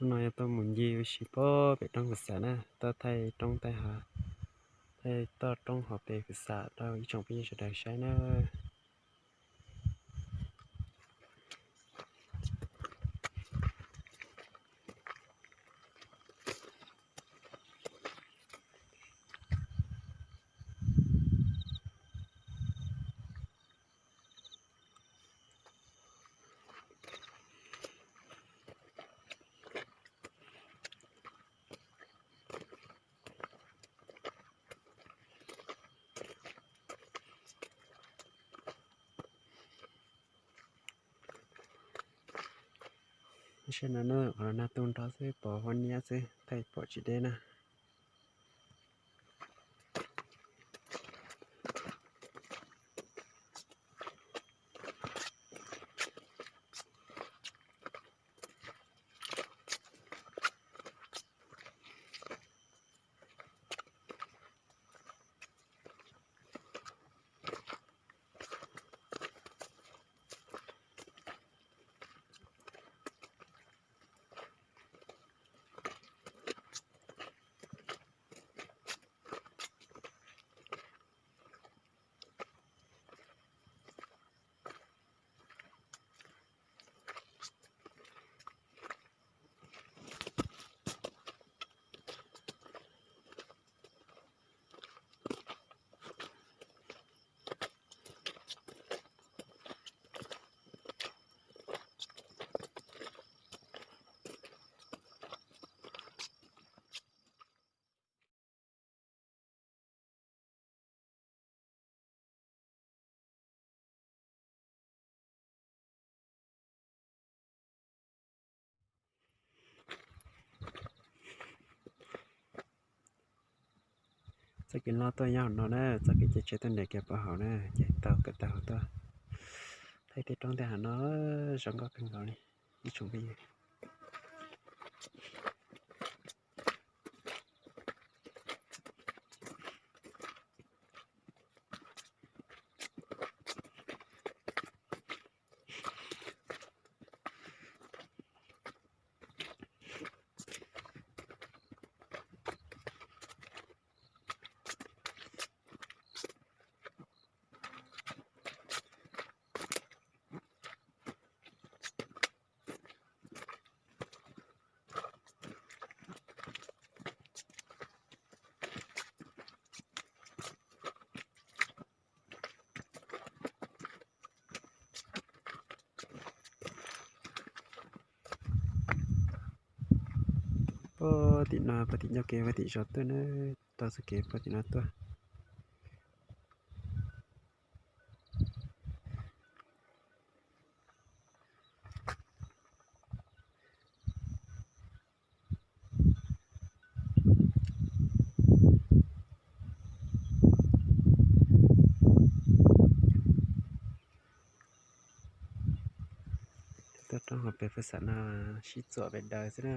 Hnub no yog tuaj mus ncig ua si pem roob Kwv Xam na, tuaj thaij roob thaij hav, thaij toj roob hauv pes Kwv Xam rau ib tsoom phooj ywg sawv daws saib na. Saib no na, qhov no nag tu nrho xwb, pom huab niab xwb, thaij pom tsis deb na. Txoj kev loj tuaj nyob hauv no na, txoj kev caij tsheb tuaj nres kiag pem hauv na, ces taug kev taug tuaj. Thaij tej roob tej hav no zoo nkauj kawg nkaus li ib tsoom phooj ywg. Puag tim no, puag tim ncauj kev, puag tim zos tuaj na, tau txoj kev puag tim no tuaj. Tuaj roob hauv pes Phav Xam no sib txuam pes daws xwb na.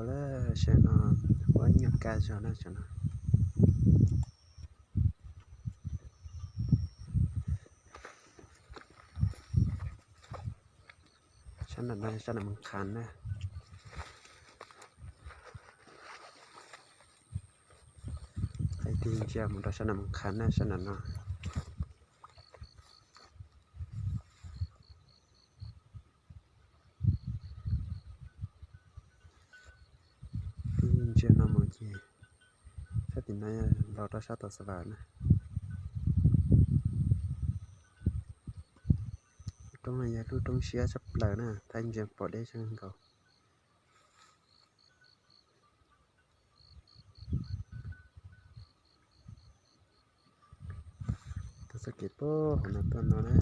Lawm, sab no huab nyuag kaj zog na, sab no. Sab nram no sab nram Moos Khas na. Qhib tig ntsia mus rau sab nram Moos Khas na, sab nram no. Tig ntsia no mus ces sab tim no los rau sab Tau Xa Vam na. Lub roob no yog lub roob siab tshaj plaws na, thaij ntsia pom deb tshaj nkaus. Taug txoj kev puag qhov no tuaj no na.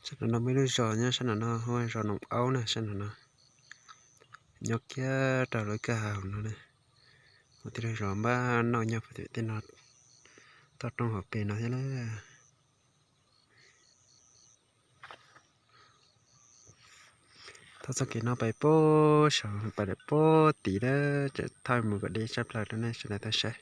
Sab no muaj ib lub zos nyob sab no no hu ua zos Noom Aub na, sab no no. Nyob kiag rau lub kwj ha no na. Muaj tej lub zos npab noj nyob puag tim tej no, toj roob hauv pes no thiab na. Taug txoj kev no pais puag saud, pais puag tid lawm, tseem thaij mus kom deb tshaj plaws rau nej sawv daws tau saib.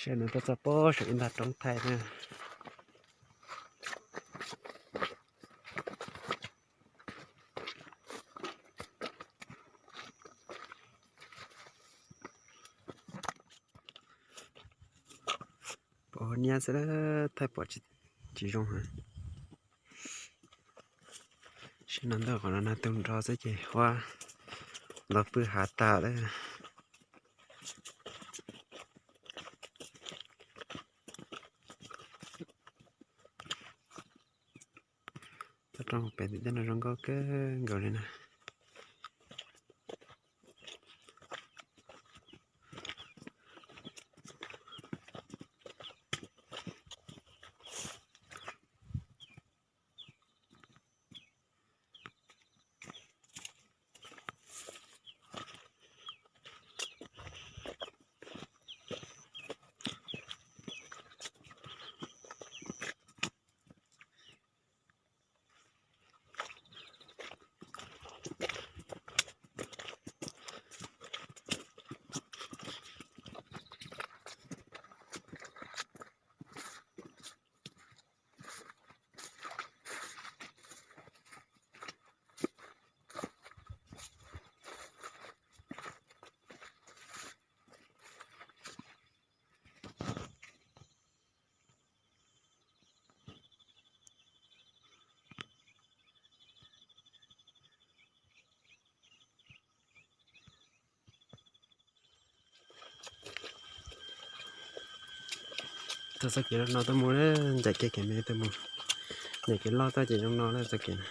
Sab no tuaj txog puag saum ib ntag roob thaij na. Pom niab xwb, thaij pom tsis zoo heev. Sab no ntawm qhov no na tu nrho xwb ces huab los pw hav tas lawm. Toj roob pem tim tej no zoo nkauj kawg nkaus li na. Txoj kev no tuaj mus, ncaim kiag kev me tuaj mus, ncaim kev loj tuaj ces zoo no na txoj kev na.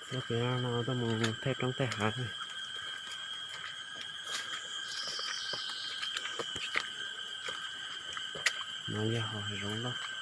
Txoj kev no tuaj mus thaj roob thaj hav. No yog hav zoov loj.